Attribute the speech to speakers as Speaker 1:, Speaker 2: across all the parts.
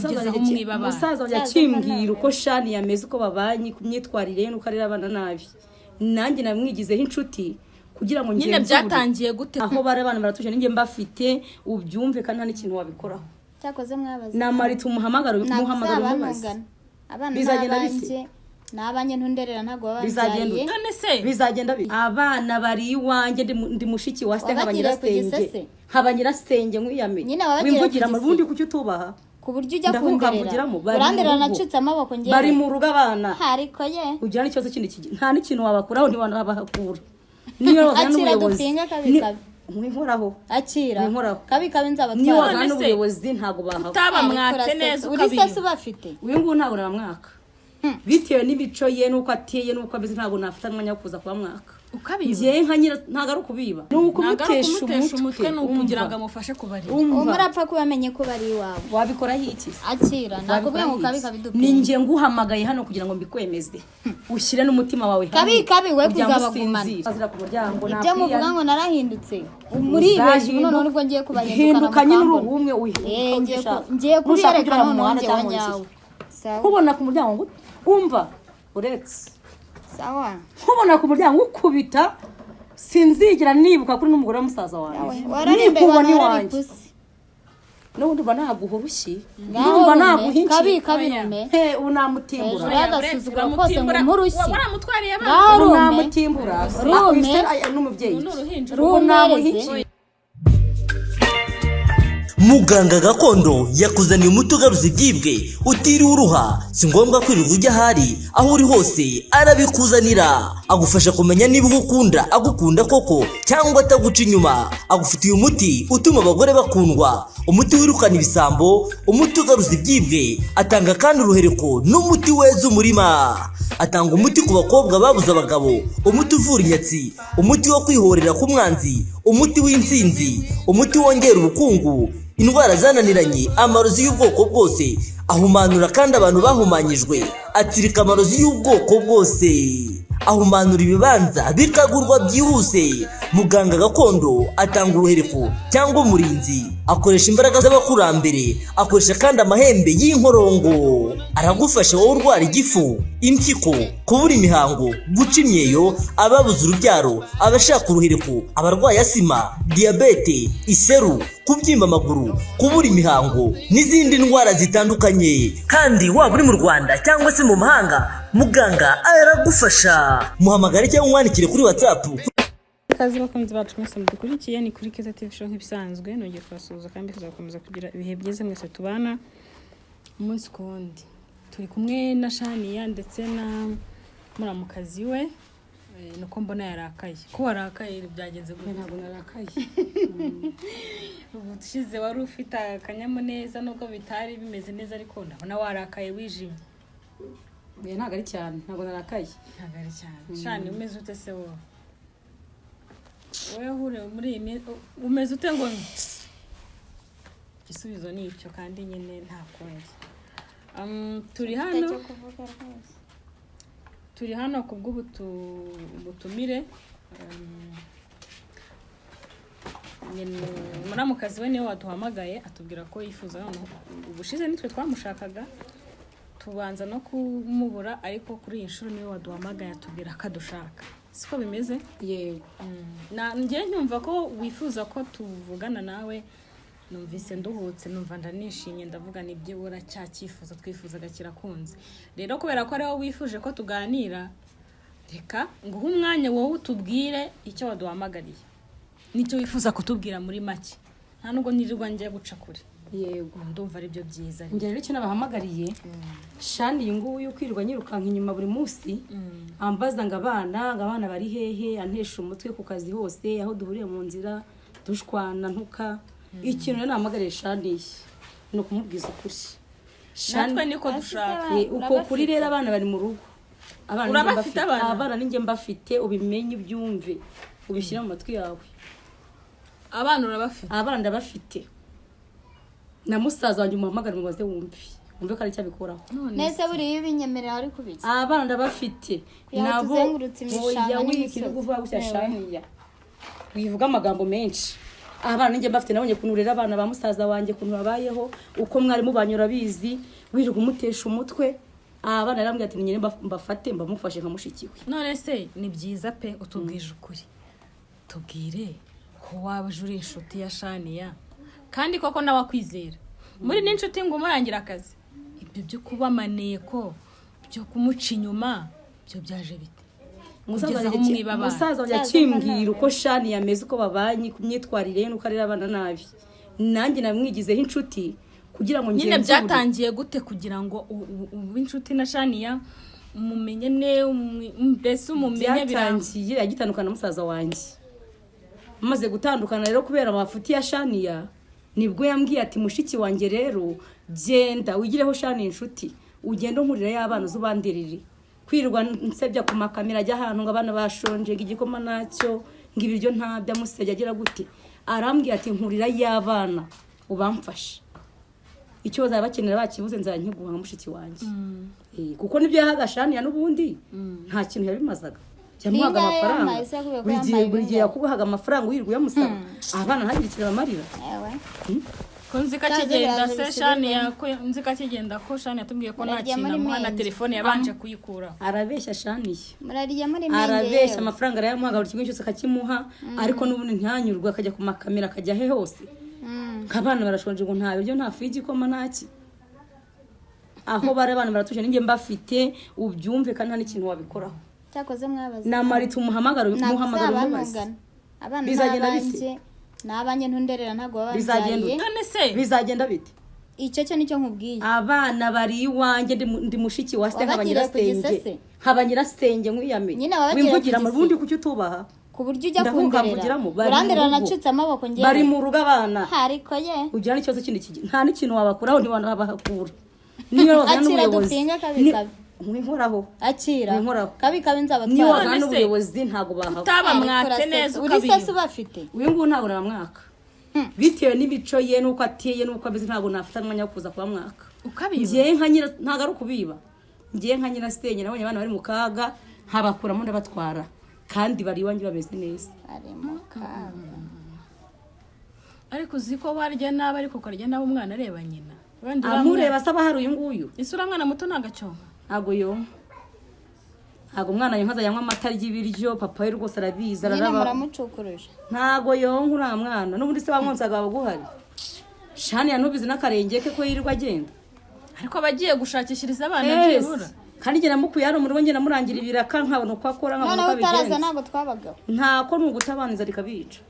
Speaker 1: Kugeza aho mwiba abana.
Speaker 2: Umusaza wanjye akimbwira uko Shani yameze, uko babanye, ku myitwarire ye n'uko arera abana nabi, nanjye namwigizeho inshuti kugira ngo
Speaker 1: Nyine
Speaker 2: ngenzure.
Speaker 1: Byatangiye gute?
Speaker 2: Aho bari, abana baratuje, ninjye mbafite, ubyumve, kandi nta n'ikintu wabikoraho.
Speaker 3: Cyakoze mwabaze.
Speaker 2: Namarita umuhamagaro.
Speaker 3: Ntabwo
Speaker 2: Muhamagaro umubaze.
Speaker 3: uzabantungana abana.
Speaker 2: Bizagenda
Speaker 3: Ni
Speaker 2: bite?
Speaker 3: abanjye, ni abanjye, ntunderera, ntabwo
Speaker 2: Bizagenda
Speaker 3: wababyaye.
Speaker 2: ute?
Speaker 1: None se
Speaker 2: Bizagenda bite? Abana bari iwanjye, ndi mushiki wa se, nkaba
Speaker 3: Wabagiriye ku
Speaker 2: nyirasenge.
Speaker 3: gisese?
Speaker 2: Nkaba nyirasenge, nkwiyame.
Speaker 3: Nyine wabagiriye ku
Speaker 2: Wimvugira mu
Speaker 3: gisese.
Speaker 2: bundi, kuki utubaha?
Speaker 3: Ku buryo ujya
Speaker 2: Ndavuga
Speaker 3: kunderera.
Speaker 2: mvugiramo, bari mu
Speaker 3: Uranderera
Speaker 2: rugo.
Speaker 3: nacitse amaboko ngewe.
Speaker 2: Bari mu rugo abana.
Speaker 3: Ariko ye.
Speaker 2: Ugira n'ikibazo kindi nta n'ikintu wabakuraho, ntiwanabahakura niyo wazana
Speaker 3: Akira.
Speaker 2: n'ubuyobozi.
Speaker 3: Dupinga kabi kabi.
Speaker 2: Nkoraho.
Speaker 3: Akira.
Speaker 2: Winkoraho.
Speaker 3: Kabi kabi
Speaker 2: Niyo
Speaker 3: nzabatwara.
Speaker 2: wazana
Speaker 1: None se-
Speaker 2: n'ubuyobozi ntabwo bahava.
Speaker 1: Utabamwatse neza
Speaker 3: Uri se
Speaker 1: ukabiba.
Speaker 3: ubafite?
Speaker 2: Uyu nguyu ntabwo namwaka bitewe n'imico ye n'uko ateye n'uko ameze. Ntabwo nafata umwanya wo kuza kubamwaka.
Speaker 1: Ukabiba.
Speaker 2: Njyewe nka nyira, ntabwo ari ukubiba, ni
Speaker 1: Ntabwo ari
Speaker 2: ukumutesha
Speaker 1: ukumutesha umutwe, ni ukugira ngo
Speaker 2: Umva.
Speaker 1: amufashe kubarira.
Speaker 2: Umva.
Speaker 3: Uwo murapfa kuba amenye ko bari iwawe.
Speaker 2: Wabikoraho iki?
Speaker 3: Akira, nakubwiye ngo kabi kabi
Speaker 2: Ni
Speaker 3: dupinga.
Speaker 2: njye nguhamagaye hano kugira ngo mbikwemeze, ushyire n'umutima wawe hamwe.
Speaker 3: Kabi kabi we
Speaker 2: Kugira ngo
Speaker 3: kuzabagumana.
Speaker 2: usinzire. Azira ku muryango.
Speaker 3: Ibyo muvuga ngo narahindutse, muribeshya. Ubu noneho nibwo ngiye kubahindukana.
Speaker 2: Hinduka nyine uri
Speaker 3: Mukambona.
Speaker 2: ubumwe uhinduka
Speaker 3: Eh,
Speaker 2: uko
Speaker 3: ngiye
Speaker 2: ushaka.
Speaker 3: ngiye
Speaker 2: Nushaka
Speaker 3: kubiyereka
Speaker 2: kugira mu
Speaker 3: noneho
Speaker 2: muhanda
Speaker 3: njyewe
Speaker 2: cyangwa mu nzira.
Speaker 3: nyawe. Sawa.
Speaker 2: Nkubona ku muryango ngo umva uretse
Speaker 3: Sawa.
Speaker 2: nkubona ku muryango ukubita, sinzigera nibuka kuri n'umugore wa musaza wanjye.
Speaker 3: Wararimbe.
Speaker 2: Nikubona
Speaker 3: Warari
Speaker 2: iwanjye
Speaker 3: pusi.
Speaker 2: N'ubundi mba naguha urushyi.
Speaker 3: Ngaho
Speaker 2: Ndumva
Speaker 3: rume.
Speaker 2: naguha inki.
Speaker 3: Kabi kabi
Speaker 1: Oya.
Speaker 3: rume.
Speaker 2: He, ubu namutimbura.
Speaker 3: Hejuru y'agasuzuguro kose ngo umpe.
Speaker 1: Waramutwariye abana.
Speaker 3: Ngaho
Speaker 2: Ubu
Speaker 3: rume.
Speaker 2: namutimbura.
Speaker 3: Rume.
Speaker 2: N'umubyeyi.
Speaker 1: Ubu ni uruhinja.
Speaker 2: Ubu namuha
Speaker 3: Rumereze.
Speaker 2: iki?
Speaker 4: Muganga gakondo yakuzaniye umuti ugaruza ibyibwe utiriwe uruha. Si ngombwa kwirirwa ujya ahari, aho uri hose arabikuzanira. Agufasha kumenya niba ugukunda agukunda koko cyangwa ataguca inyuma. Agufitiye umuti utuma abagore bakundwa, umuti wirukana ibisambo, umuti ugaruza ibyibwe. Atanga kandi uruhereko n'umuti weza umurima. Atanga umuti ku bakobwa babuze abagabo, umuti uvura inyatsi, umuti wo kwihorera ku mwanzi, umuti w'intsinzi, umuti wongera ubukungu, indwara zananiranye, amarozi y'ubwoko bwose. Ahumanura kandi abantu bahumanyijwe, atsirika amarozi y'ubwoko bwose, ahumanura ibibanza bikagurwa byihuse. Muganga gakondo atanga uruhereko cyangwa umurinzi, akoresha imbaraga z'abakurambere, akoresha kandi amahembe y'inkorongo. Aragufasha wowe urwara igifu, impyiko, kubura imihango, guca imyeyo, ababuze urubyaro, abashaka uruhereko, abarwaye asima, diyabete, iseru, kubyimba amaguru, kubura imihango n'izindi ndwara zitandukanye. Kandi waba uri mu Rwanda cyangwa se mu mahanga, muganga aragufasha. Muhamagare cyangwa umwandikire kuri WhatsApp.
Speaker 5: Ikaze bakunzi bacu mwese mudukurikiye, ni kuri Keza TV Show nk'ibisanzwe. Nongeye kubasuhuza kandi tuzakomeza kugira ibihe byiza mwese tubana umunsi ku wundi. Turi kumwe na Shaniya ndetse na muramukazi we. Nuko mbona yarakaye, ko warakaye byagenze gute?
Speaker 2: Ntabwo narakaye.
Speaker 5: Ubu ushize wari ufite akanyamuneza nubwo bitari bimeze neza, ariko ndabona warakaye, wijimye.
Speaker 2: Oya, ntabwo ari cyane, ntabwo narakaye.
Speaker 5: Ntabwo ari cyane. Shani, umeze ute se wowe? Wowe hure muri iyi minsi umeze ute? Ngo igisubizo ni icyo kandi nyine nta kundi. Turi hano
Speaker 3: Icyo kuvuga rwose.
Speaker 5: Turi hano ku bw'ubutumire. Muramukazi we niwe waduhamagaye atubwira ko yifuza. Noneho ubushize nitwe twamushakaga, tubanza no kumubura, ariko kuri iyi nshuro niwe waduhamagaye atubwira ko adushaka. Siko bimeze?
Speaker 2: Yego.
Speaker 5: Na njye nyumva ko wifuza ko tuvugana nawe, numvise nduhutse, numva ndanishimye, ndavuga nibyibura cya cyifuzo twifuzaga kirakunze. Rero kubera ko ariwo wifuje ko tuganira, reka nguhe umwanya wowe utubwire icyo waduhamagariye n'icyo wifuza kutubwira muri make, nta nubwo nirirwa njya guca kure.
Speaker 2: Yego.
Speaker 5: Ndumva aribyo byiza.
Speaker 2: Njye rero icyo nabahamagariye, Shani uyu nguyu kwirirwa nyirukanka inyuma buri munsi, ambaza ngo abana bari hehe, antesha umutwe ku kazi hose, aho duhuriye mu nzira dushwana, ntuka. Ikintu rero nahamagariye Shani ni ukumubwiza ukuri. Shani-
Speaker 5: Natwe niko dushaka.
Speaker 2: Uko kuri rero, abana bari mu rugo. Abana ninjye
Speaker 5: Urabafite
Speaker 2: mbafite.
Speaker 5: abana?
Speaker 2: Abana ninjye mbafite, ubimenye, ubyumve, ubishyire mu matwi yawe.
Speaker 5: Abana urabafite?
Speaker 2: Abana ndabafite, na musaza wanjye umuhamagare mubaze, wumve ko ari icyo abikoraho.
Speaker 3: Nese buriya iyo ubinyemerera ari kubiki?
Speaker 2: Abana ndabafite.
Speaker 3: Kugira ngo tuzengurutse imishanga
Speaker 2: Oya,
Speaker 3: n'imisozi.
Speaker 2: wiki kuvuga gutya. Shaniya, wivuga amagambo menshi. Abana ninjye mbafite, nabonye ukuntu urera abana ba musaza wanjye, ukuntu babayeho, uko mwari mubanye urabizi, wirirwa umutesha umutwe. Abana yarambwiye ati nyine mbafate, mbamufashe nka mushiki we.
Speaker 5: None se ni byiza pe, utubwije ukuri, tubwire ko waba uje uri inshuti ya Shaniya kandi koko nawe akwizera muri n'inshuti ngo umurangira akazi, ibyo byo kuba amaneko, byo kumuca inyuma, byo byaje bite?
Speaker 2: Umusaza
Speaker 5: Kugeza aho
Speaker 2: wanjye
Speaker 5: mwiba abana.
Speaker 2: Umusaza wanjye akimbwira uko Shani yameze, uko babanye, ku myitwarire ye n'uko arera abana nabi, nanjye namwigizeho inshuti kugira ngo
Speaker 5: Nyine
Speaker 2: ngenzure.
Speaker 5: Byatangiye gute kugira ngo ube inshuti na Shaniya, umumenye ne mbese umumenye biranga?
Speaker 2: Byatangiye agitandukana na musaza wanjye. Amaze gutandukana rero, kubera amafuti ya Shaniya, nibwo yambwiye ati mushiki wanjye rero genda wigireho Shani inshuti, ugende unkurire y'abana, uzubandirire kwirirwa nsebya ku makamera, ajya ahantu ngo abana bashonje, ngo igikoma nacyo, ngo ibiryo ntabyo, amusebya agira gute. Arambwira ati nkurira y'abana ubamfashe, icyo bazaba bakenera bakibuze nzajya nkiguha nka mushiki wanjye. Kuko nibyo yahaga Shaniya n'ubundi nta kintu yabimazaga, yamuhaga
Speaker 3: Bingahe
Speaker 2: amafaranga
Speaker 3: yampaye se? Yakubwiye ko
Speaker 2: buri gihe
Speaker 3: yampaye
Speaker 2: buri gihe
Speaker 3: bingahe?
Speaker 2: Yakubahaga amafaranga wirirwa uyamusaba, abana ntagire ikintu bamarira.
Speaker 3: Ewe.
Speaker 5: Ko nzi ko
Speaker 3: Cyaje
Speaker 5: akigenda
Speaker 3: biraje
Speaker 5: se
Speaker 3: bisubirwemo.
Speaker 5: Shaniya, ko nzi ko akigenda, ko Shaniya yatubwiye ko nta
Speaker 3: Murarya
Speaker 5: kintu
Speaker 3: muri
Speaker 5: amuha na
Speaker 3: menge.
Speaker 5: telefone yabanje kuyikuraho.
Speaker 2: Arabeshya Shaniya.
Speaker 3: Murarya muri menge.
Speaker 2: Arabeshya.
Speaker 3: Yewe.
Speaker 2: Amafaranga arayamuhaga, buri kimwe cyose akakimuha, ariko n'ubundi ntanyurwe, akajya ku makamera, akajya he hose, nk'abana barashonje ngo nta biryo, nta fu y'igikoma, ntaki. Aho bari abana baratuje, ninjye mbafite, ubyumve, kandi nta n'ikintu wabikoraho.
Speaker 3: Cyakoze mwabaze.
Speaker 2: Na Marita umuhamagaro,
Speaker 3: Ntabwo
Speaker 2: umuhamagaro umubaze.
Speaker 3: uzabantungana abana.
Speaker 2: Bizagenda bite?
Speaker 3: N'abanjye ni abanjye, ntunderera, ntabwo baba
Speaker 2: Bizagenda
Speaker 3: bambyaye.
Speaker 2: ute?
Speaker 5: None se
Speaker 2: Bizagenda bite?
Speaker 3: Icyo cyo nicyo nkubwiye.
Speaker 2: Abana bari iwanjye, ndi mushiki wa se, nkaba
Speaker 3: Wabagiriye ku
Speaker 2: nyirasenge,
Speaker 3: gisese?
Speaker 2: nkaba nyirasenge nkwiyame.
Speaker 3: Nyine wabagiriye ku
Speaker 2: Wimvugira
Speaker 3: gisese?
Speaker 2: ubundi kuki utubaha?
Speaker 3: Ku buryo ujya
Speaker 2: Ndavuga
Speaker 3: kunderera
Speaker 2: mvugiramo, bari mu
Speaker 3: uranderera
Speaker 2: rugo.
Speaker 3: nacitse amaboko ngewe.
Speaker 2: Bari mu rugo abana.
Speaker 3: Ariko ye.
Speaker 2: Ugira n'ikibazo kindi nta n'ikintu wabakuraho, ntiwanabahakura niyo wazana
Speaker 3: Akira
Speaker 2: n'ubuyobozi.
Speaker 3: dupinga kabi kabi.
Speaker 2: Nkwinkoraho.
Speaker 3: Akira.
Speaker 2: Winkoraho.
Speaker 3: Kabi kabi
Speaker 2: Niyo
Speaker 3: nzabatwara.
Speaker 2: wazana
Speaker 5: None se-
Speaker 2: n'ubuyobozi ntabwo bahava.
Speaker 5: Utaba
Speaker 3: Ariko
Speaker 5: mwatse
Speaker 3: urasetse.
Speaker 5: neza
Speaker 3: Uri sese
Speaker 5: ukabiba.
Speaker 3: ubafite.
Speaker 2: Uyu nguyu ntabwo namwaka bitewe n'imico ye n'uko ateye n'uko ameze, ntabwo nafata umwanya wo kuza kuba mwaka.
Speaker 5: Ukabiba.
Speaker 2: Ngiye nka nyira, ntabwo ari ukubiba, ngiye nka nyirasenge, nabonye abana bari mu kaga nkabakuramo ndabatwara, kandi bari iwanjye bameze neza.
Speaker 3: Ari mu kaga.
Speaker 5: Ariko uzi ko warya nabi, ariko ukarya nabi umwana areba nyina. Wenda uriya
Speaker 2: Amureba asaba hari uyu nguyu.
Speaker 5: Ese uriya mwana muto ntabwo acyonka?
Speaker 2: Ntabwo yonka, ntabwo umwana yonka, azajya anywa amata, arya ibiryo, papa we rwose arabizi,
Speaker 3: Nyine
Speaker 2: araraba.
Speaker 3: muramucukuruje.
Speaker 2: Ntabwo yonka uriya mwana, n'ubundi se wamwonsaga waba uguhari? Shani yanubizi n'akarenge ke ko yirirwa agenda.
Speaker 5: Ariko aba agiye gushakishiriza abana
Speaker 2: Yes.
Speaker 5: byibura.
Speaker 2: Kandi njye namukuye hano mu rugo, njye namurangira ibiraka, nkabona uko akora, nkabona
Speaker 3: Noneho
Speaker 2: uko
Speaker 3: utaraza
Speaker 2: abigenza.
Speaker 3: ntabwo twabagaho.
Speaker 2: Ntako ni ugutabaniza rikabica.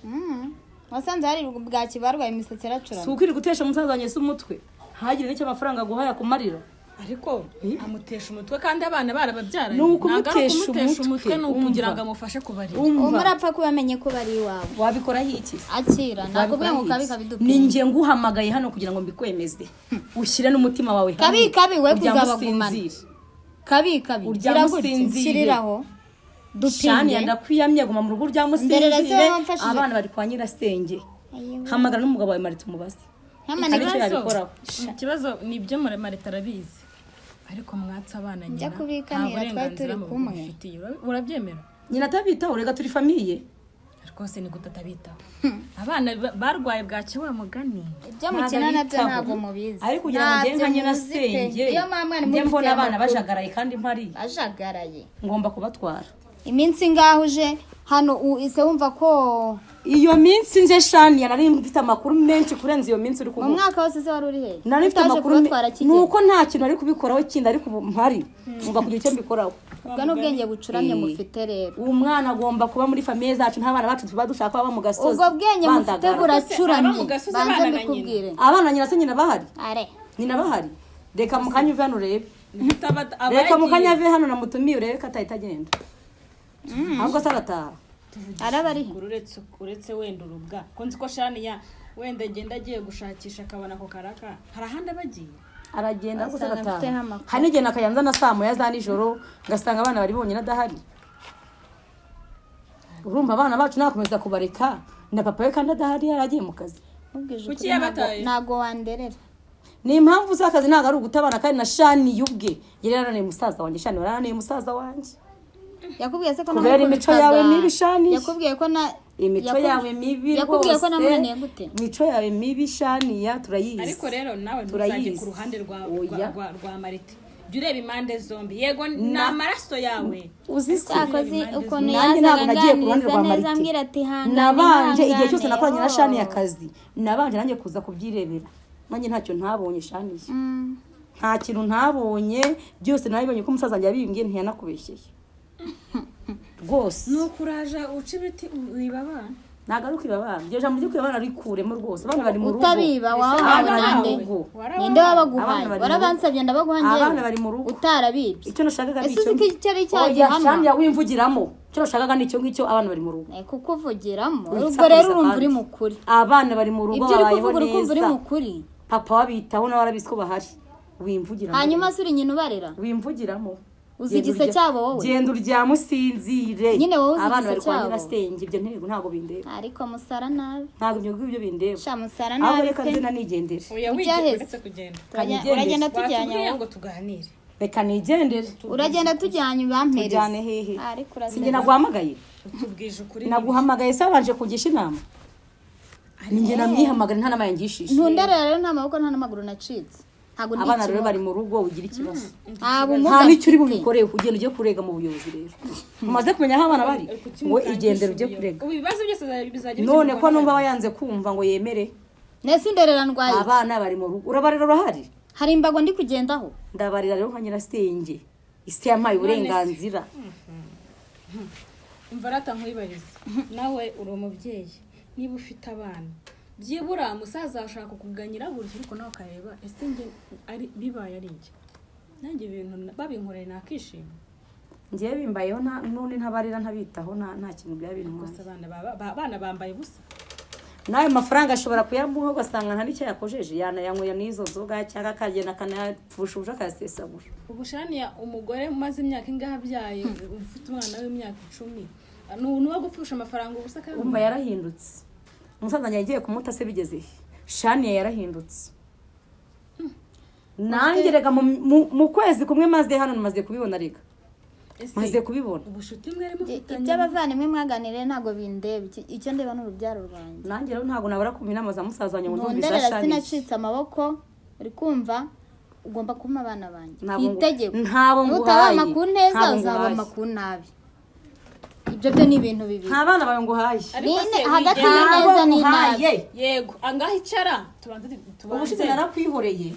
Speaker 3: Wasanze hari bwaki, barwaye imisatsi
Speaker 2: Si
Speaker 3: iracurama.
Speaker 2: ukwiriye gutesha umusaza wanjye se umutwe, ntagire n'icyo amafaranga aguhaye akumarira?
Speaker 5: Ariko amutesha umutwe kandi abana barababyaranye.
Speaker 2: Ni ukumutesha
Speaker 5: Ntabwo ari ukumutesha
Speaker 2: umutwe,
Speaker 5: umutwe, ni ukugira
Speaker 2: umva.
Speaker 5: ngo amufashe kubarira.
Speaker 3: Ubu
Speaker 2: Umva.
Speaker 3: murapfa kuba amenye ko bari iwawe.
Speaker 2: Wabikoraho iki?
Speaker 3: Akira, nakubwiye ngo kabi
Speaker 2: Wabikoraho
Speaker 3: kabi
Speaker 2: iki?
Speaker 3: dupinga.
Speaker 2: Ni njye nguhamagaye hano kugira ngo mbikwemeze, ushyire n'umutima wawe hamwe.
Speaker 3: Kabi kabi we
Speaker 2: Uryame
Speaker 3: kuzabagumana.
Speaker 2: usinzire.
Speaker 3: Kabi kabi
Speaker 2: Uryame
Speaker 3: gira gutya
Speaker 2: usinzire.
Speaker 3: nshyiriraho
Speaker 2: Shani,
Speaker 3: dupinge.
Speaker 2: ndakwiyamye, guma mu rugo uryame
Speaker 3: Nderera se
Speaker 2: usinzire.
Speaker 3: wamfashije.
Speaker 2: Abana bari kwa nyirasenge.
Speaker 3: Ayiwe.
Speaker 2: Hamagara n'umugabo wawe Marita umubaze.
Speaker 3: Ntamaneke.
Speaker 2: Hari icyo yabikoraho.
Speaker 5: Ikibazo ni ibyo Marita arabizi, ariko mwatse abana nyina
Speaker 3: Njya kubikanira,
Speaker 5: nta
Speaker 3: twari
Speaker 5: burenganzira
Speaker 3: turi kumwe.
Speaker 5: mubifitiye. Urabyemera?
Speaker 2: Nyina atabitaho, reka turi famille.
Speaker 5: Rwose ni gute atabitaho abana barwaye bwaki wa mugani?
Speaker 3: Ibyo mukina nabyo
Speaker 2: Ntabwo
Speaker 3: ntabwo mubizi.
Speaker 2: Ariko kugira ngo njye nka
Speaker 3: Ntabyo muzi pe.
Speaker 2: nyirasenge
Speaker 3: Niyo mpamvu mwari
Speaker 2: njye mbona
Speaker 3: mubifitiye
Speaker 2: abana
Speaker 3: amakuru.
Speaker 2: bajagaraye kandi mpari,
Speaker 3: Bajagaraye.
Speaker 2: ngomba kubatwara.
Speaker 3: Iminsi ngaho uje hano ise wumva ko
Speaker 2: Iyo minsi nje, Shani, nari mfite amakuru menshi kurenza iyo minsi uri
Speaker 3: mu
Speaker 2: kuvuga.
Speaker 3: mwaka wose se wari uri hehe?
Speaker 2: Nari mfite
Speaker 3: Utaje
Speaker 2: amakuru
Speaker 3: kubatwara
Speaker 2: ni
Speaker 3: kigeli.
Speaker 2: uko nta kintu ari kubikoraho kindi, ariko ubu mpari ngomba kugira icyo mbikoraho.
Speaker 3: Ubwo n'ubwenge bucuramye
Speaker 2: Eh.
Speaker 3: mufite rero.
Speaker 2: Uwo mwana agomba kuba muri famille zacu, nta bana bacu tuba dushaka baba mu gasozi
Speaker 3: Ubwo bwenge mufite
Speaker 2: bandagara.
Speaker 3: buracuramye.
Speaker 5: Aba mu gasozi
Speaker 3: Banze
Speaker 5: abana na nyina.
Speaker 3: mbikubwire.
Speaker 2: Abana nyina se nyina bahari?
Speaker 3: Are.
Speaker 2: Nyina bahari. Reka mu kanya uve hano urebe.
Speaker 5: Aba
Speaker 2: Reka mu kanya
Speaker 5: yagiye.
Speaker 2: ave hano namutumiye urebe ko atahita agenda, ahubwo se arataha.
Speaker 3: Araba ari he?
Speaker 5: Uretse wenda urubwa ko nzi ko Shani ya wenda agenda agiye gushakisha akabona ako karaka, hari ahandi aba agiye.
Speaker 2: Aragenda ariko se
Speaker 3: Wasanga
Speaker 2: arataha.
Speaker 3: mfiteho amakuru.
Speaker 2: Hari n'igihe nakayanza na saa moya za nijoro, ngasanga abana bari bonyine adahari. Urumva abana bacu nakomeza kubareka na papa we kandi adahari, yaragiye mu kazi?
Speaker 3: Nkubwije
Speaker 5: Kuki
Speaker 3: ukuri,
Speaker 5: yabataye?
Speaker 3: ntabwo wanderera.
Speaker 2: Ni impamvu z'akazi, ntabwo ari ugutabana. Kandi na Shani ubwe yari yarananiye musaza wanjye, Shani yarananiye musaza wanjye.
Speaker 3: Yakubwiye se ko
Speaker 2: Kubera imico
Speaker 3: namukubitaga?
Speaker 2: yawe mibi, Shani.
Speaker 3: Yakubwiye ko na
Speaker 2: Imico yawe mibi
Speaker 3: Yakubwiye ko
Speaker 2: rwose.
Speaker 3: namunaniye gute?
Speaker 2: Imico yawe mibi, Shaniya, turayizi.
Speaker 5: Ariko rero nawe ntuzajye
Speaker 2: Turayizi.
Speaker 5: ku ruhande rwa
Speaker 2: Oya.
Speaker 5: rwa Marite, jya ureba impande zombi. Yego, ni amaraso yawe.
Speaker 2: Uzi se?
Speaker 3: Cyakoze ukuntu
Speaker 2: Nanjye ntabwo
Speaker 3: yazaga
Speaker 2: nagiye ku ruhande
Speaker 3: anganiriza
Speaker 2: rwa
Speaker 3: neza,
Speaker 2: Marite.
Speaker 3: ambwira ati hangane,
Speaker 2: Nabanje igihe cyose
Speaker 3: hangane,
Speaker 2: nakoranye na Shani
Speaker 3: oh.
Speaker 2: akazi, nabanje nanjye kuza kubyirebera. Nanjye ntacyo ntabonye, Shaniya. Nta kintu ntabonye, byose nabibonye ko umusaza wanjye yabimbwiye, ntiyanakubeshyeye rwose.
Speaker 5: Ni ukuraja uca ibiti wiba abana.
Speaker 2: Ntabwo ari ukwiba abana. Iryo jambo ryo kwiba abana rikuremo rwose. Abana bari mu rugo.
Speaker 3: Utabiba wabahawe
Speaker 2: Abana bari mu
Speaker 3: nande?
Speaker 2: rugo.
Speaker 3: Ninde wabaguhaye?
Speaker 2: Abana bari mu rugo.
Speaker 3: Warabansabye ndabaguha njyewe?
Speaker 2: Abana bari mu rugo.
Speaker 3: Utarabibye.
Speaker 2: Icyo nashakaga ni
Speaker 3: Ese uzi ko icyo ari icyaha
Speaker 2: Oya,
Speaker 3: gihanwa?
Speaker 2: Shaniya, wimvugiramo. Icyo nashakaga ni icyo ngicyo, abana bari mu rugo.
Speaker 3: Kukuvugiramo.
Speaker 2: Witsakuza
Speaker 3: Ubwo rero urumva
Speaker 2: kandi.
Speaker 3: uri mukuri.
Speaker 2: Abana bari mu rugo,
Speaker 3: Ibyo uri
Speaker 2: babayeho
Speaker 3: kuvuga uri kumva uri
Speaker 2: neza.
Speaker 3: mukuri.
Speaker 2: Papa wabitaho nawe arabizi ko bahari. Wimvugiramo.
Speaker 3: Hanyuma se uri nyina ubarera?
Speaker 2: Wimvugiramo.
Speaker 3: Uzi
Speaker 2: Genda
Speaker 3: igise cyabo wowe?
Speaker 2: Genda uryame usinzire.
Speaker 3: Nyine wowe uzi
Speaker 2: Abana
Speaker 3: igise
Speaker 2: bari kwa
Speaker 3: cyabo?
Speaker 2: nyirasenge, ibyo ntego ntabwo bindeba.
Speaker 3: Ariko musara nabi.
Speaker 2: Ntabwo ibyo ngibyo bindeba.
Speaker 3: Sha, musara
Speaker 2: Ahubwo
Speaker 3: nabi
Speaker 2: reka
Speaker 3: pe.
Speaker 2: nze nanigendere.
Speaker 5: Oya,
Speaker 3: Ujya
Speaker 5: wigeze
Speaker 3: heza.
Speaker 5: uretse kugenda.
Speaker 2: Kanigendere.
Speaker 3: Uragenda tujyanye
Speaker 5: Watubwiye
Speaker 3: wowe.
Speaker 5: ngo tuganire.
Speaker 2: Reka nigendere.
Speaker 3: Uragenda tujyanye ubampereze.
Speaker 2: Tujyane hehe?
Speaker 3: Ariko
Speaker 2: Sinjye
Speaker 3: uraseka.
Speaker 2: naguhamagaye.
Speaker 5: Utubwije ukuri.
Speaker 2: Naguhamagaye se wabanje kugisha inama? Ninjye namwihamagara, nta nama yangishije.
Speaker 3: Ntunderera rero, nta maboko nta n'amaguru nacitse. Ntabwo ndi
Speaker 2: Abana rero
Speaker 3: ikimuga.
Speaker 2: bari mu rugo, ugira ikibazo.
Speaker 3: Nta bumuga
Speaker 2: Nta n'icyo uri
Speaker 3: mfite.
Speaker 2: bubikore, ugenda ujye kurega mu buyobozi rero. Umaze kumenya aho abana bari, ngo igendere ujye kurega.
Speaker 5: Ubu ibibazo byose bizajya
Speaker 2: None
Speaker 5: bikemurwa
Speaker 2: ko numva
Speaker 5: n'abantu.
Speaker 2: aba yanze kumva ngo yemere.
Speaker 3: Nese underera ndwaye iki?
Speaker 2: Abana bari mu rugo, urabarera, urahari.
Speaker 3: Hari imbago ndi kugendaho.
Speaker 2: Ndabarira rero nka nyirasenge, isi yampaye uburenganzira.
Speaker 5: Umva rata nkwibarize, nawe uri umubyeyi, niba ufite abana, byibura musaza ashaka kukuganyira gutya, ariko nawe ukareba: ese njye ari bibaye ari njye, nanjye ibintu babinkoreye nakishima?
Speaker 2: Ngewe bimbayeho n'undi ntabarira, ntabitaho, nta kintu byaba bintwaye.
Speaker 5: Gusa abana abana bambaye ubusa.
Speaker 2: N'ayo mafaranga ashobora kuyamuha, ugasanga nta n'icyo yakojeje, yanayanywera n'izo nzoga cyangwa akagenda akanayapfusha ubusa, akayasesagura.
Speaker 5: Ubu Shaniya, umugore umaze imyaka ingahe abyaye, ufite umwana w'imyaka 10, ni uwo gupfusha amafaranga ubusa kandi?
Speaker 2: Umva, yarahindutse. Umusaza wanjye yagiye kumuta se bigeze he? Shaniya yarahindutse. Nanjye rega mu kwezi kumwe maze hano maze kubibona rega.
Speaker 5: Ese
Speaker 2: Maze kubibona.
Speaker 5: ubushuti mwari mufitanye?
Speaker 3: Iby'abavandimwe mwaganiriye ntabwo bindeba. Icyo ndeba ni urubyaro rwanjye.
Speaker 2: Nanjye rero ntabwo nabura kumva inama za musaza wanjye ngo ndumve iza
Speaker 3: Ntunderera.
Speaker 2: Shaniya.
Speaker 3: Sinacitse amaboko, uri kumva? Ugomba kumpa abana banjye
Speaker 2: Ntabwo
Speaker 3: ku itegeko.
Speaker 2: ntabo nguhaye.
Speaker 3: Nutabama ku neza,
Speaker 2: Ntabwo
Speaker 3: uzabama
Speaker 2: nguhaye.
Speaker 3: ku nabi. Ibyo byo ni ibintu bibiri.
Speaker 2: Nta bana bawe nguhaye.
Speaker 5: Ariko
Speaker 3: Ni
Speaker 5: se
Speaker 3: hagati
Speaker 5: wigenda-
Speaker 3: y'ineza
Speaker 2: Ntabwo
Speaker 3: n'inabi.
Speaker 2: nguhaye.
Speaker 5: Yego, angahe icara tubanze tubanze.
Speaker 2: Ubushize narakwihoreye,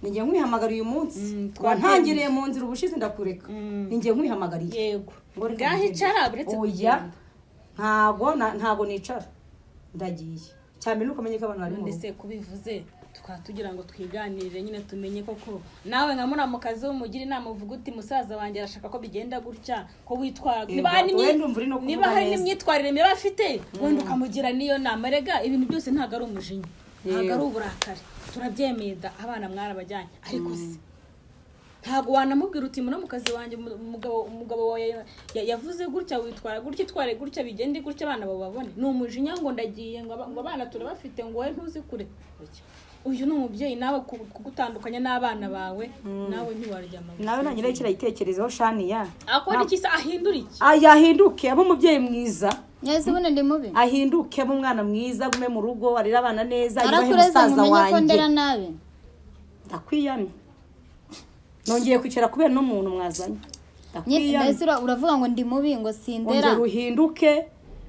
Speaker 2: ninjye nkwihamagara uyu munsi.
Speaker 5: Twabyemeye.
Speaker 2: Wantangiriye mu nzira ubushize ndakureka, ninjye nkwihamagariye.
Speaker 5: Yego.
Speaker 2: Ngo reka
Speaker 5: Ngaho
Speaker 2: ngende.
Speaker 5: icara uretse
Speaker 2: Oya.
Speaker 5: kugenda.
Speaker 2: Ntabwo ntabwo nicara, ndagiye. Cyane nuko umenye ko abana bari mu
Speaker 5: None
Speaker 2: rugo.
Speaker 5: se kubivuze tukaba tugira ngo twiganirire nyine, tumenye koko nawe nka muramukazi w'umugira inama, uvuga uti musaza wanjye arashaka ko bigenda gutya, ko witwara
Speaker 2: Yego,
Speaker 5: niba hari
Speaker 2: wenda umva uri no kuvuga
Speaker 5: niba hari
Speaker 2: neza.
Speaker 5: n'imyitwarire mibi afite, wenda ukamugira n'iyo nama. Rega ibintu byose ntabwo ari umujinya, ntabwo ari uburakari, turabyemeye da, abana mwarabajyanye. Ariko se ntabwo wanamubwira uti muramukazi wanjye, umugabo wawe yavuze gutya, witwara gutya, itware gutya, bigende gutya, abana bababone. Ni umujinya ngo ndagiye, ngo ngo abana turabafite, ngo wowe ntuzi kure. Uyu ni umubyeyi nawe kugutandukanya n'abana bawe, nawe ntiwaryama.
Speaker 2: Nawe ntangira kirayitekerezaho, Shaniya.
Speaker 5: Akora iki se? Ahindura iki?
Speaker 2: Yahinduke abe umubyeyi mwiza.
Speaker 3: Nese ubundi ndi mubi?
Speaker 2: Ahinduke abe umwana mwiza, agume mu rugo, arere abana neza, yubahe
Speaker 3: Narakureze
Speaker 2: musaza
Speaker 3: ngo umenye ko
Speaker 2: wanjye.
Speaker 3: ndera nabi.
Speaker 2: Ndakwiyamye, nongeye kwicara kubera n'umuntu mwazanye. Ndakwiyamye.
Speaker 3: Mbese uravuga ngo ndi mubi, ngo sindera.
Speaker 2: Ongera uhinduke.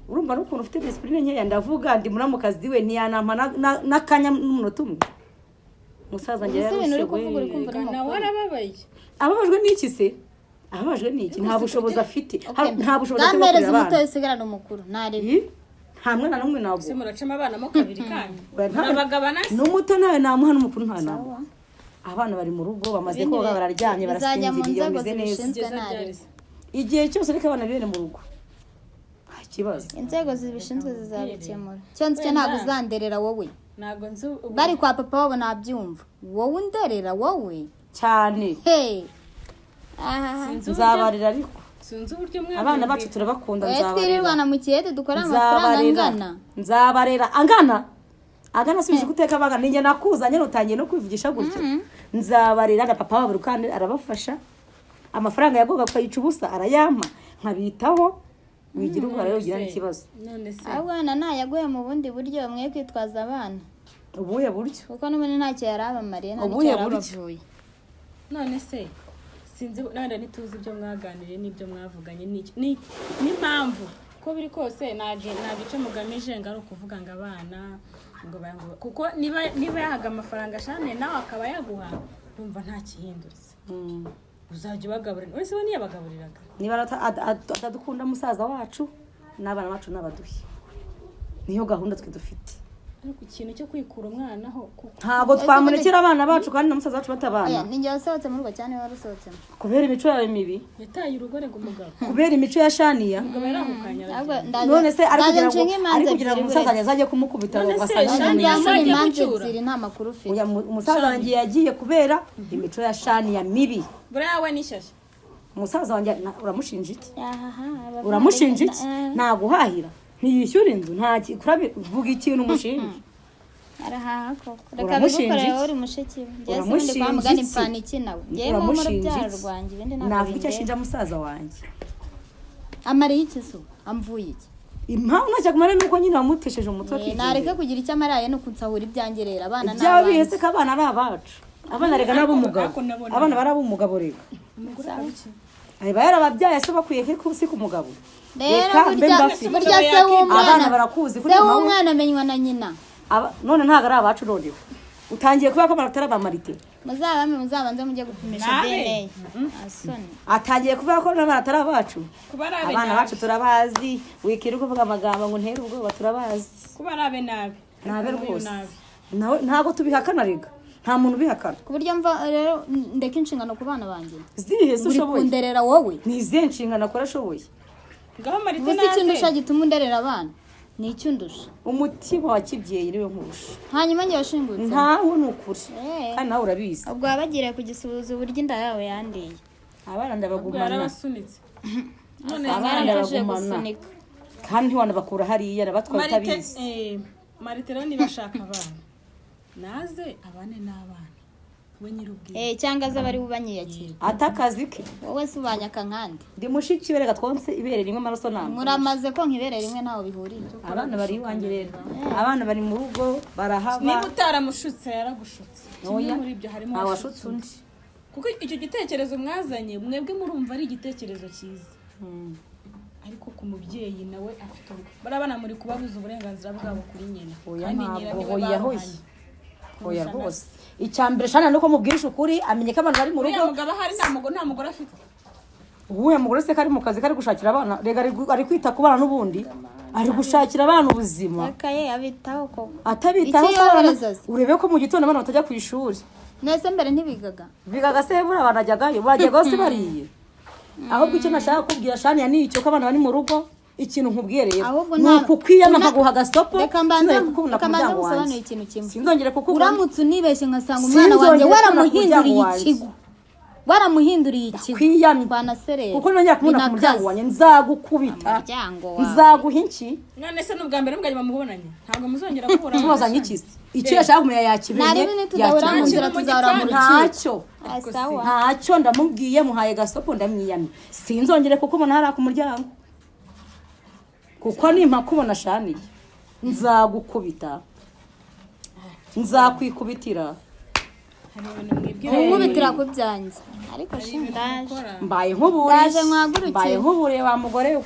Speaker 2: Urumva n'ukuntu ufite disipurine nkeya. Ndavuga ndi muramukazi we, ntiyanampa n'akanya n'umunota umwe. Musaza njye
Speaker 3: Ubu se ibintu uri
Speaker 2: yaruse
Speaker 3: kuvuga uri
Speaker 2: we.
Speaker 3: kumva uri
Speaker 5: Nawe
Speaker 3: mukuru?
Speaker 5: arababaye.
Speaker 2: Ababajwe n'iki se? Ababajwe n'iki? Nta bushobozi afite.
Speaker 3: Okay.
Speaker 2: Nta bushobozi afite bwo
Speaker 3: Bwampereze
Speaker 2: kurera
Speaker 3: umuto,
Speaker 2: abana.
Speaker 3: usigarane umukuru ntarebe.
Speaker 2: Ih, nta mwana n'umwe ntabwo.
Speaker 5: Se muracamo abana mo kabiri kandi?
Speaker 2: Oya,
Speaker 5: Murabagabana se?
Speaker 2: N'umuto ntawe namuha, n'umukuru ntawe namuha. Abana bari mu rugo, bamaze
Speaker 3: Ibindi
Speaker 2: koga, bararyamye,
Speaker 3: bizajya mu
Speaker 2: barasinziriye,
Speaker 3: nzego
Speaker 2: bameze neza.
Speaker 3: zibishinzwe.
Speaker 5: Kugeza
Speaker 3: Narebe.
Speaker 5: ryari se?
Speaker 2: Igihe cyose, reka abana bibere mu rugo, nta kibazo.
Speaker 3: Inzego zibishinzwe zizabikemura. Icyo nzi cyo, ntabwo uzanderera wowe.
Speaker 5: Ntabwo nzi ubu.
Speaker 3: Bari kwa papa wabo nabyumva, wowe underera wowe?
Speaker 2: Cyane.
Speaker 3: Hey, ahaha.
Speaker 5: Sinzi uburyo
Speaker 2: Nzabarira ariko.
Speaker 5: Sinzi uburyo
Speaker 2: Abana bacu turabakunda.
Speaker 3: Wowe
Speaker 2: Nzabarera.
Speaker 3: twirirwana mu kiyede dukora amafaranga
Speaker 2: Nzabarera.
Speaker 3: angana.
Speaker 2: Nzabarera angana angana, subiza guteka abangana. Ninjye nakuzanye, nutangiye no kwivugisha gutya. Nzabarera na papa wabo kandi arabafasha. Amafaranga yagoga akayica ubusa arayampa. nkabitaho. Wigira ubwo rero ugira n'ikibazo.
Speaker 5: None se
Speaker 3: Ahubwo wenda nayaguye mu bundi buryo, mwe kwitwaza abana.
Speaker 2: Ubuhe buryo?
Speaker 3: Kuko n'ubundi ntacyo yari abamariye, nta n'icyo
Speaker 2: Ubuhe
Speaker 3: yari
Speaker 2: buryo?
Speaker 3: abavuye.
Speaker 5: None se sinzi, wenda ntituzi ibyo mwaganiriye n'ibyo mwavuganye n'impamvu. Uko biri kose nta gice mugamije ngo ari ukuvuga ngo abana ngo kuko niba yahaga amafaranga shane nawe akaba yaguha, urumva nta gihindutse. Uzajya ubagaburira wese, we ntiyabagaburiraga.
Speaker 2: Niba atadukunda musaza wacu n'abana bacu n'abaduhe, niyo gahunda twe dufite.
Speaker 5: Ariko ikintu cyo kwikura umwana ho kuko
Speaker 2: Ntabwo twamurekera abana bacu kandi na musaza wacu
Speaker 3: Oya,
Speaker 2: batabana.
Speaker 3: ni njye wasohotse muri urwo cyane, wari usohotsemo.
Speaker 2: Kubera imico yawe mibi.
Speaker 5: Yataye urugo rega umugabo.
Speaker 2: Kubera imico ya Shaniya.
Speaker 5: Umugabo yarahukanye,
Speaker 3: Ahubwo
Speaker 5: aragenda.
Speaker 3: ndaje
Speaker 2: None se ari
Speaker 3: ndaje
Speaker 2: kugira ngo
Speaker 3: nshinge
Speaker 2: ari
Speaker 3: imanza
Speaker 2: kugira ngo
Speaker 3: ebyiri
Speaker 2: umusaza
Speaker 3: buretse.
Speaker 2: azajye kumukubita ngo
Speaker 5: None se
Speaker 2: asange
Speaker 5: Shaniya
Speaker 3: Nzamura
Speaker 5: azajya
Speaker 3: imanza
Speaker 5: gucyura?
Speaker 3: ebyiri, nta makuru ufite.
Speaker 2: Oya, umusaza wanjye yagiye kubera imico ya Shaniya mibi.
Speaker 5: Buriya we n'ishyashya.
Speaker 2: Umusaza wanjye uramushinja iki?
Speaker 3: Ahaha, abavandimwe
Speaker 2: Uramushinja iki?
Speaker 3: Eh,
Speaker 2: Ntaguhahira, ntiyishyura inzu, nta vuga ikintu umushinja.
Speaker 3: Arahaha koko, reka
Speaker 2: Uramushinja
Speaker 3: bigukorere
Speaker 2: iki?
Speaker 3: wowe uri mushiki we. Njyewe se ubundi
Speaker 2: Uramushinja
Speaker 3: kwa mugani
Speaker 2: iki?
Speaker 3: mpfana iki nawe? Njyewe mu
Speaker 2: Uramushinja
Speaker 3: urubyaro
Speaker 2: iki?
Speaker 3: rwanjye, ibindi ntabwo
Speaker 2: Navuga icyo
Speaker 3: bindeba.
Speaker 2: ashinja musaza wanjye.
Speaker 3: Amariye iki se ubu? Amvuye iki?
Speaker 2: Impamvu ntacyo akumara ni uko nyine wamutesheje umutwe
Speaker 3: Eh,
Speaker 2: akigendera.
Speaker 3: nareke kugira icyo amaraye no kunsahura ibyanjye rero, abana ni
Speaker 2: Ibyaba
Speaker 3: abanjye.
Speaker 2: bihese ko abana ari abacu, abana rega n'ab'umugabo.
Speaker 5: Ariko nabona-
Speaker 2: Abana bari ab'umugabo rega.
Speaker 5: Umugore akaba iki?
Speaker 2: Aba yarababyaye se, bakwiye ko si ku mugabo.
Speaker 3: Rero
Speaker 2: Reka mbe
Speaker 3: burya
Speaker 2: mbafite.
Speaker 3: burya se w'umwana
Speaker 2: Abana barakuzi kuri
Speaker 3: se
Speaker 2: mama we.
Speaker 3: w'umwana amenywa na nyina.
Speaker 2: None ntabwo ari abacu, noneho utangiye kuba ko batari abamarite.
Speaker 3: Muzabame, muzabanze mujye gupimisha
Speaker 5: Nabe.
Speaker 3: DNA asoni.
Speaker 2: Atangiye kuvuga ko n'abana atari abacu.
Speaker 5: Kuba ari abe
Speaker 2: Abana
Speaker 5: nabi.
Speaker 2: bacu turabazi, wikirirwa uvuga amagambo ngo ntere ubwoba, turabazi.
Speaker 5: Kuba ari abe nabi.
Speaker 2: Nabe
Speaker 5: Ariko n'uyu
Speaker 2: rwose.
Speaker 5: nabi.
Speaker 2: Nawe ntabwo tubihakana rega, nta muntu ubihakana.
Speaker 3: Ku buryo mva rero ndeka inshingano ku bana banjye.
Speaker 2: Zihe se
Speaker 3: Uri
Speaker 2: ushoboye?
Speaker 3: kunderera wowe.
Speaker 2: Ni izihe nshingano akora ashoboye?
Speaker 5: Ngaho marite
Speaker 3: Ubu se icyo undusha
Speaker 5: naze.
Speaker 3: gituma underera abana ni icyo undusha?
Speaker 2: Umutima wa kibyeyi niwe nkurusha.
Speaker 3: Hanyuma njye washingutse?
Speaker 2: Ntawe, ni ukuri.
Speaker 3: Eh.
Speaker 2: Kandi nawe urabizi.
Speaker 3: Ubwo wabagiriye kugisubiza uburyo inda yawe yandiye.
Speaker 2: Abana
Speaker 5: Ubwo
Speaker 2: ndabagumana.
Speaker 5: yarabasunitse none.
Speaker 2: Abana
Speaker 3: Yaramfashije
Speaker 2: ndabagumana.
Speaker 3: gusunika.
Speaker 2: Kandi ntiwanabakura hariya, nabatwaye
Speaker 5: Marite
Speaker 2: utabizi.
Speaker 5: Marite rero niba ashaka abana naze abane n'abana we nyir'ubwite.
Speaker 3: Eh, cyangwa aze abari bubanyiyakira.
Speaker 2: Ata akazi ke.
Speaker 3: Wowe se ubanyaka nkande?
Speaker 2: Ndi mushiki we rega, twonse ibere rimwe, amaraso ntabwo.
Speaker 3: Muramaze ko nkibere rimwe, ntaho bihuriye.
Speaker 2: Abana bari iwanjye rero, abana bari mu rugo barahaba.
Speaker 5: Niba utaramushutse yaragushutse, kimwe
Speaker 2: Oya,
Speaker 5: muri ibyo harimo
Speaker 2: nta
Speaker 5: uwashutse
Speaker 2: washutse undi.
Speaker 5: Kuko icyo gitekerezo mwazanye mwebwe murumva ari igitekerezo cyiza, ariko ku mubyeyi nawe afite ubwo bariya bana muri kubabuza uburenganzira bwabo kuri nyina.
Speaker 2: Oya,
Speaker 5: Kandi nyina
Speaker 2: ntabwo
Speaker 5: niwe
Speaker 2: hoya hoya.
Speaker 5: baruhanye.
Speaker 2: Oya rwose, icya mbere shana nuko mubwirisha ukuri, amenye ko abantu bari mu
Speaker 5: Uriya
Speaker 2: rugo.
Speaker 5: mugabo ahari nta mugore afite.
Speaker 2: Uwuhe mugore se kari mu kazi, kari gushakira abana rega, ari kwita ku bana n'ubundi, ari gushakira abana ubuzima.
Speaker 3: Akaye abitaho koko.
Speaker 2: Atabitaho
Speaker 3: Icyo
Speaker 2: se abana-
Speaker 3: yohereza se?
Speaker 2: Urebe ko mu gitondo abana batajya ku ishuri.
Speaker 3: Nese mbere ntibigaga?
Speaker 2: Bigaga se buriya, banajyagayo, bajyaga se bariye. Ahubwo icyo nashaka kubwira Shaniya ni icyo, ko abana bari mu rugo. Ikintu nkubwiye rero
Speaker 3: Ahubwo
Speaker 2: ni ukukwiyama nkaguha agasopo.
Speaker 3: Reka mbanze
Speaker 2: Sinzongere kukubona ku
Speaker 3: reka mbanze
Speaker 2: muryango
Speaker 3: ngusobanurire
Speaker 2: wanjye.
Speaker 3: ikintu kimwe.
Speaker 2: Sinzongere kukubona.
Speaker 3: Uramutse unibeshye nkasanga umwana wanjye
Speaker 2: Sinzongere kubona ku
Speaker 3: waramuhinduriye
Speaker 2: muryango wanjye.
Speaker 3: ikigo, waramuhinduriye ikigo,
Speaker 2: Kwiyamye.
Speaker 3: twanaserera.
Speaker 2: Kuko nongera kumubona ku muryango wanjye nzagukubita.
Speaker 3: Umuryango wawe.
Speaker 2: Nzaguha inki.
Speaker 5: None se ni ubwa mbere n'ubwa nyuma mubonanye? Ntabwo muzongera guhura?
Speaker 2: Tumuzanye iki se? Icyo yashaka kumenya yakimenye.
Speaker 3: Nta rimwe nitudahura mu nzira tuzahura mu rukiko.
Speaker 2: Ntacyo.
Speaker 3: Ah, sawa.
Speaker 2: Ntacyo ndamubwiye, muhaye gasopo, ndamwiyamye, sinzongere kukubona hariya ku muryango, kuko nimpa kubona shaniye nzagukubita, nzakwikubitira.
Speaker 5: Hari ibintu mwibwira.
Speaker 3: Unkubitira ku byanjye ariko shi ndaje.
Speaker 5: Gukora.
Speaker 2: Mbaye nkuburiye.
Speaker 3: Ndaje nkwagurukire.
Speaker 2: Mbaye nkuburiye wa mugore we.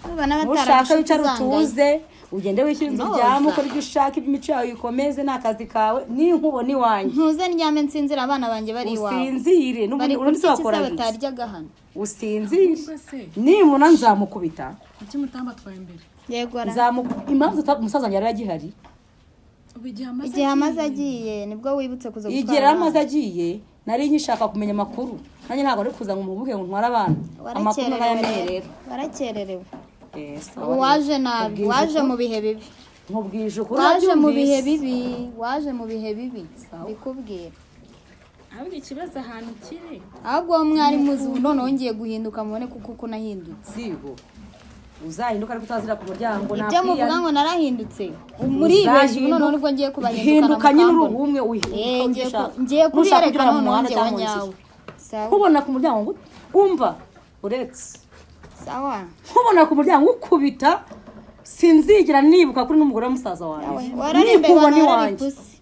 Speaker 3: Nubona
Speaker 2: Nushaka wicare
Speaker 3: bataragushuti.
Speaker 2: utuze, ugende wishyure inzu
Speaker 3: Noza.
Speaker 2: uryame, ukora ibyo ushaka, iby'imico yawe uyikomeze, ni akazi kawe. Ninkubona iwanjye.
Speaker 3: Ntuze ndyame nsinzira, abana banjye bari iwawe.
Speaker 2: Usinzire
Speaker 3: Bari
Speaker 2: n'ubundi
Speaker 3: kurya
Speaker 2: ubundi
Speaker 3: iki se
Speaker 2: wakora iki?
Speaker 3: bataryaga hano?
Speaker 2: Usinzire.
Speaker 5: Ubwo se
Speaker 2: Nimuna nzamukubita.
Speaker 5: Kuki mutambatwaye imbere?
Speaker 3: Yego ra.
Speaker 2: Impamvu umusaza wanjye yari agihari.
Speaker 5: Ubu igihe amaze
Speaker 3: Igihe amaze agiye nibwo wibutse kuza
Speaker 2: Igihe
Speaker 3: gutwara
Speaker 2: yari amaze
Speaker 3: abana.
Speaker 2: agiye nari nkishaka kumenya amakuru, nanjye ntabwo ari kuza ngo muvuge ngo ntware abana, amakuru
Speaker 3: Warakererewe
Speaker 2: narayamenye
Speaker 3: rero.
Speaker 2: rero.
Speaker 3: Warakererewe.
Speaker 2: Eh, sawa
Speaker 3: Ubu
Speaker 2: rero.
Speaker 3: waje nabi.
Speaker 2: Nkubwije
Speaker 3: Waje
Speaker 2: ukuri.
Speaker 3: mu bihe bibi.
Speaker 2: Nkubwije ukuri.
Speaker 3: Waje mu bihe
Speaker 2: Wabyumvise.
Speaker 3: bibi, waje mu bihe bibi, bikubwira.
Speaker 5: Ahubwo ikibazo ahantu kiri
Speaker 3: Ahubwo uwo mwari muzi ubu noneho ngiye guhinduka mubone kuko uko nahindutse.
Speaker 2: Sigo uzahinduka ariko utazira ku muryango.
Speaker 3: Ibyo muvuga ngo narahindutse muribeshye, ubu noneho nibwo ngiye kubahindukana.
Speaker 2: Hinduka nyine uri
Speaker 3: Mukambona.
Speaker 2: ubumwe, uhinduka
Speaker 3: Eh,
Speaker 2: uko
Speaker 3: ngiye
Speaker 2: ushaka.
Speaker 3: ngiye
Speaker 2: Nushaka
Speaker 3: kubyerekana
Speaker 2: ujya mu
Speaker 3: noneho
Speaker 2: muhanda
Speaker 3: njyewe
Speaker 2: cyangwa mu nzira.
Speaker 3: nyawe. Sawa.
Speaker 2: Kubona ku muryango ngo umva uretse.
Speaker 3: Sawa.
Speaker 2: Nkubona ku muryango ukubita, sinzigera nibuka kuri n'umugore wa musaza wanjye.
Speaker 3: Wararembe
Speaker 2: Nikubona iwanjye.
Speaker 3: wararipusi.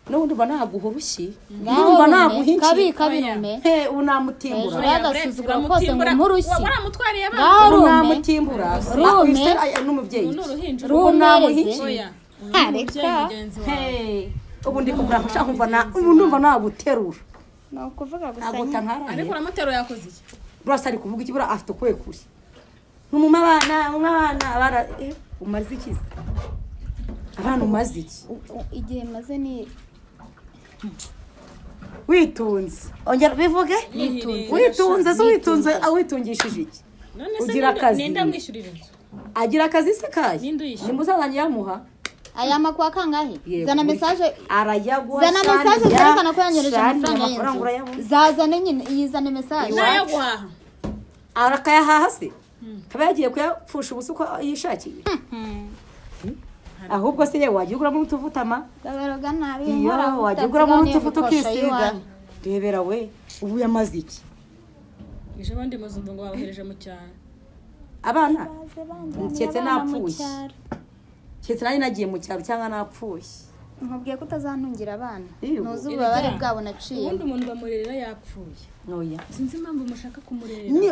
Speaker 2: N'ubundi mba naguha urushyi.
Speaker 3: Ngaho
Speaker 2: Ndumva
Speaker 3: rume,
Speaker 2: naguha inki.
Speaker 3: kabi kabi rume.
Speaker 2: He, ubu namutimbura.
Speaker 3: Hejuru y'agasuzuguro kose ngo umurushyi.
Speaker 1: Waramutwariye abana.
Speaker 3: Ngaho
Speaker 2: Ubu
Speaker 3: rume.
Speaker 2: namutimbura.
Speaker 3: Rume.
Speaker 2: Ah, ise- n'umubyeyi.
Speaker 5: Ubu ni uruhinja.
Speaker 2: Ubu
Speaker 3: Rumereze.
Speaker 2: namuha iki?
Speaker 5: Oya, uyu
Speaker 3: Ha,
Speaker 5: ni umubyeyi
Speaker 3: reka.
Speaker 5: mugenzi wawe.
Speaker 2: Hey, ubu ndi kugura nshaka kumva na ubu ndumva naguterura.
Speaker 3: Ni ukuvuga gusa
Speaker 2: Ntabwo
Speaker 3: nyine.
Speaker 2: utankaranye.
Speaker 5: Ariko uramutera, yakoze iki?
Speaker 2: Burasa ari kuvuga iki? Buriya afite ukwe kuri. Numuma abana, muma abana, abana umaze iki se? Abana umaze iki?
Speaker 3: Igihe maze ni
Speaker 2: Witunze. Ongera bivuge?
Speaker 5: Yitunze.
Speaker 2: Witunze se witunze, witungishije iki?
Speaker 5: None se
Speaker 2: Ugira akazi.
Speaker 5: ninde amwishyurira inzu?
Speaker 2: Agira akazi se kaye?
Speaker 5: Ninde uyishyura?
Speaker 2: Ni musaza wanjye yamuha.
Speaker 3: Aya makuwa kangahe?
Speaker 2: Yego,
Speaker 3: Zana message.
Speaker 2: Arayaguha.
Speaker 3: Zana
Speaker 2: Shani,
Speaker 3: message zerekana ko yanyohereje
Speaker 2: Shani,
Speaker 3: amafaranga
Speaker 2: amafaranga
Speaker 3: y'inzu.
Speaker 2: urayabona.
Speaker 3: Zazane nyine, yizane message.
Speaker 5: Nayo guhaha.
Speaker 2: Arakayahaha se? Kaba yagiye kuyapfusha ubusa uko yishakiye. Ahubwo se yewe wagiye uguramo utuvutama?
Speaker 3: Gabaroga nabi.
Speaker 2: Iyo wagiye uguramo utuvuta ukisiga. Rebera we, ubu yamaze iki?
Speaker 5: Ejo bundi muzumva ngo babohereje mu cyaro.
Speaker 2: Abana Keretse napfuye. Keretse nanjye nagiye mu cyaro cyangwa napfuye.
Speaker 3: Nkubwiye ko utazantungira abana.
Speaker 2: Iyo.
Speaker 3: Ntuzi ububabare bwabo naciye.
Speaker 5: Ubundi umuntu bamurerera yapfuye.
Speaker 2: Oya.
Speaker 5: Sinzi impamvu mushaka kumurerera.
Speaker 2: Ni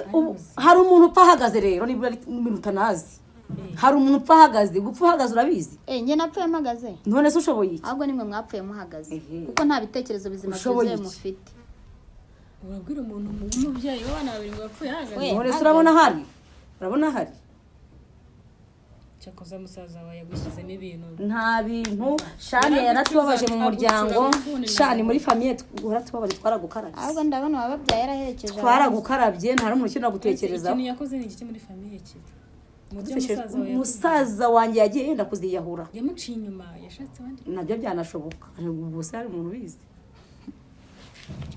Speaker 2: hari umuntu upfa ahagaze rero, nibura ari ibintu utanazi. Hari umuntu upfa ahagaze, gupfa uhagaze urabizi.
Speaker 3: Eh, njye napfuye mpagaze.
Speaker 2: None se ushoboye iki?
Speaker 3: Ahubwo nimwe mwapfuye muhagaze.
Speaker 2: Ehe.
Speaker 3: Kuko nta bitekerezo bizima
Speaker 2: Ushoboye
Speaker 3: byuzuye
Speaker 2: iki?
Speaker 3: mufite.
Speaker 5: Urabwira umuntu w'umubyeyi w'abana babiri ngo yapfuye ahagaze?
Speaker 3: We.
Speaker 2: None se urabona hari? Urabona hari?
Speaker 5: Cyakoze musaza wawe yagushyizemo ibintu.
Speaker 2: Nta bintu. Shani yaratubabaje mu muryango. Shani muri famille waratubabaje, twaragukarabye.
Speaker 3: Ahubwo ndabona uwababyaye yaraherekeje abandi.
Speaker 2: Twaragukarabye, nta n'umuntu ukina gutekerezaho.
Speaker 5: Ikintu yakoze ni igiki muri famille kibi? Mu byo musaza wawe yakoze.
Speaker 2: Musaza wanjye yagiye yenda kuziyahura.
Speaker 5: Yamuciye inyuma, yashatse abandi.
Speaker 2: Nabyo byanashoboka. Gusa hari umuntu ubizi.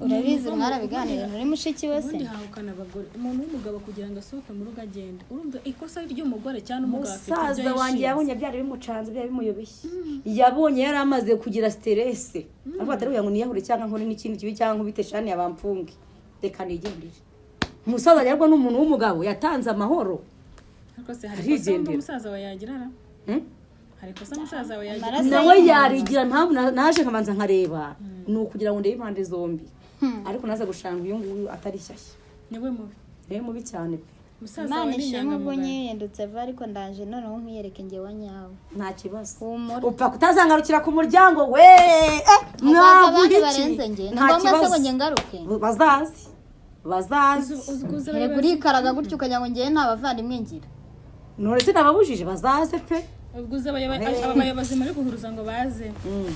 Speaker 3: Urabizi mwarabiganiriye muri mushiki we se.
Speaker 5: Ubundi hahukana abagore, umuntu w'umugabo kugira ngo asohoke mu rugo agende, urumva ikosa ry'umugore cyangwa umugabo afite ibyo
Speaker 2: Musaza wanjye
Speaker 5: yishinze.
Speaker 2: yabonye byari bimucanze, byari bimuyobeye. Yabonye yari amaze kugira stress. Avuga ati ngo niyahure cyangwa nkore n'ikindi kibi cyangwa nkubite Shani yabamfunge. Reka nigendere. Umusaza rero ni umuntu w'umugabo yatanze amahoro.
Speaker 5: Ariko se hari ikosa wumva
Speaker 2: Arigendera.
Speaker 5: musaza wawe yagira ra?
Speaker 2: Hmm?
Speaker 5: Hari ikosa musaza wawe yagira?
Speaker 3: Amaraso
Speaker 2: Nawe yarigira. Impamvu naje nkabanza nkareba ni ukugira ngo ndebe impande zombi, ariko naza gushanga uyu nguyu atari shyashya.
Speaker 5: Niwe mubi.
Speaker 2: Niwe mubi cyane pe.
Speaker 5: Musaza
Speaker 3: Imana
Speaker 5: wawe ni
Speaker 3: ishimwe ubwo
Speaker 5: inyangamugayo.
Speaker 3: nyiyendutse vuba, ariko ndaje noneho nkwiyereke njye wa nyawe.
Speaker 2: Nta kibazo.
Speaker 3: Humura.
Speaker 2: Upfa kutazangarukira ku muryango we,
Speaker 3: Hazaza
Speaker 2: mwaguha
Speaker 3: abandi
Speaker 2: iki?
Speaker 3: barenze njye. Ni
Speaker 2: Nta
Speaker 3: ngombwa se ngo
Speaker 2: kibazo.
Speaker 3: njye ngaruke?
Speaker 2: Bazazi, bazazi.
Speaker 5: Uzi kuza
Speaker 3: Erega urikaraga gutyo ukagira ngo njyewe nta bavandimwe ngira.
Speaker 2: None sinababujije, bazaze pe.
Speaker 5: Ubwo uzi aba bayobozi muri guhuruza ngo baze.